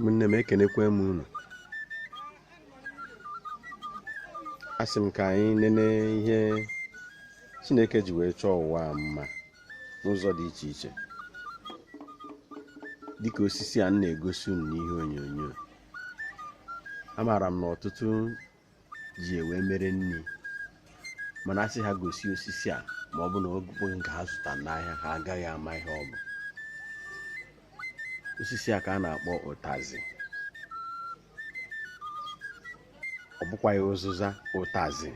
Ụmụnne m, ekenekwe m unu. Asị m ka anyị nene ihe Chineke ji wee chọọ ụwa a mma n'ụzọ dị iche iche, dịka osisi a m na-egosi unu n'ihe onyonyo. Amaara m na ọtụtụ ji ewe mere nri, mana asị ha gosi osisi a, ma ọ bụ na ọ bụghị nke ha zụtara n'ahịa, ha agaghị ama ihe ọ bụ. Osisi a ka a na-akpọ ụtazị. Ọ bụkwa ya ụzụza ụtazị.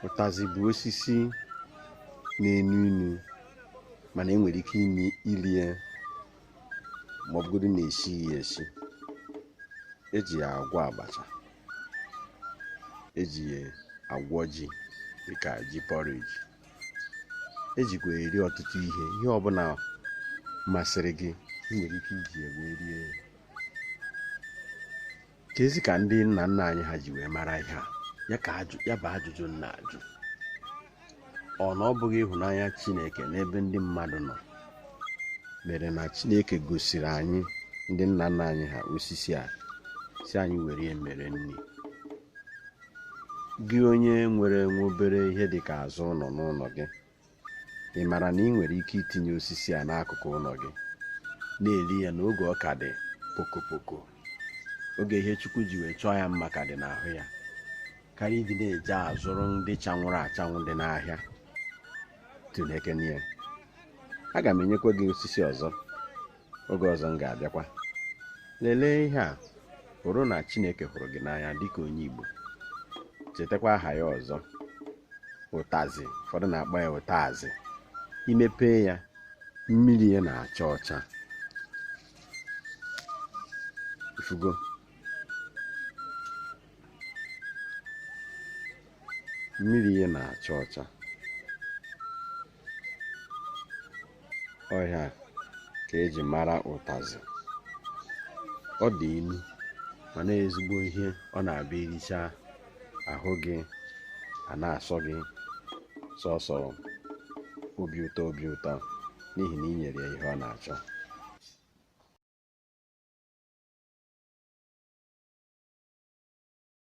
Ụtazị bụ osisi na-enu inu, mana e nwere ike ili ya ma ọ bụgodu na-esighị ya esi. Eji ya agwọ abacha, eji ya agwọ ji dịka ji porridge, ejikwa eri ọtụtụ ihe. Ihe ọbụla masịrị gị, ị nwere ike iji ya wee rie ya. Kezi ka ndị nna nna anyị ha ji wee mara ihe a? Ya ka ya bụ ajụjụ m na-ajụ. Ọ na ọ bụghị ịhụnanya Chineke n'ebe ndị mmadụ nọ mere na Chineke gosiri anyị ndị nna nna anyị ha osisi a, si anyị were ya mere nri. Gị onye nwere nwa obere ihe dị ka azụ ụlọ n'ụlọ gị, ị mara na ị nwere ike itinye osisi a n'akụkụ ụlọ gị na-eri ya n'oge ọ ka dị pokopoko, oge ihe Chukwu ji wee chọọ ya mma ka dị n'ahụ ya, karịa ịdị na-eje azụrụ ndị chanwụrụ achanwụ dị n'ahịa. Tụlekene ya. Aga m enyekwa gị osisi ọzọ oge ọzọ m ga-abịakwa. Lelee ihe a, hụrụ na Chineke hụrụ gị n'anya dịka onye Igbo. Chetakwa aha ya ọzọ, ụtazị. Ụfọdụ na-akpọ ya ụtazị. Imepee ya, mmiri ya na-acha ọcha. Ifugo mmiri ya na-acha ọcha. Ọhịa ka eji mara ụtazị. Ọ dị ilu mana ezigbo ihe ọ na-abịa ericha ahụ gị a na-asọ gị sọsọ obi ụtọ obi ụtọ, n'ihi na ị nyere ya ihe ọ na-achọ.